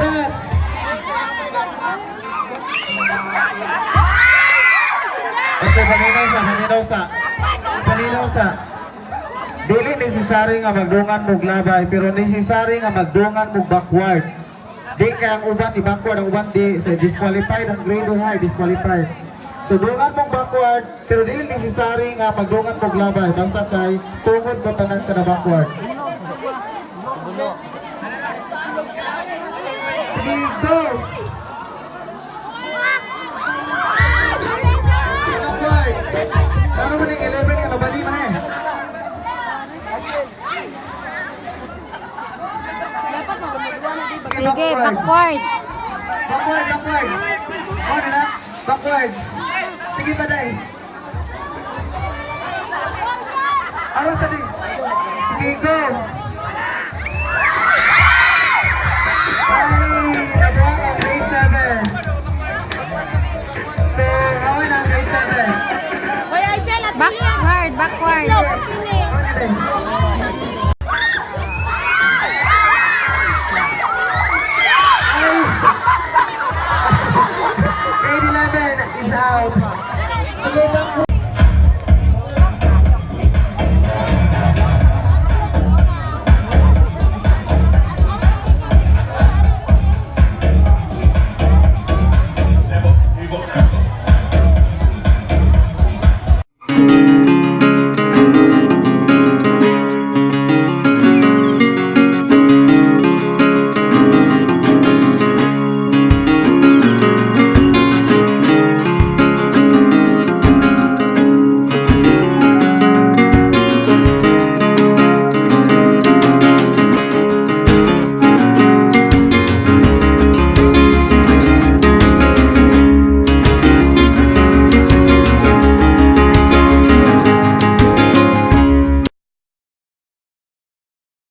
Oras. Okay, paminaw sa, paminaw sa. Paminaw sa. Dili necessary nga magdungan mog labay, pero necessary nga magdungan mog backward. Di kay ang uban i-backward, ang uban di so disqualified ang grade high, disqualified. So dungan mong backward, pero dili necessary nga magdungan mog labay basta kay tungod mo tanan ka na backward. Sige, go! Backward. Ano man yung 11 nga nabali man eh. Sige, Sige, backward. backward. Backward, backward. Ano na? Backward. Sige, baday. Awas na din. Sige, go! Ay, nabuha ka, grade 7. So, awa na, grade 7. Backward, backward.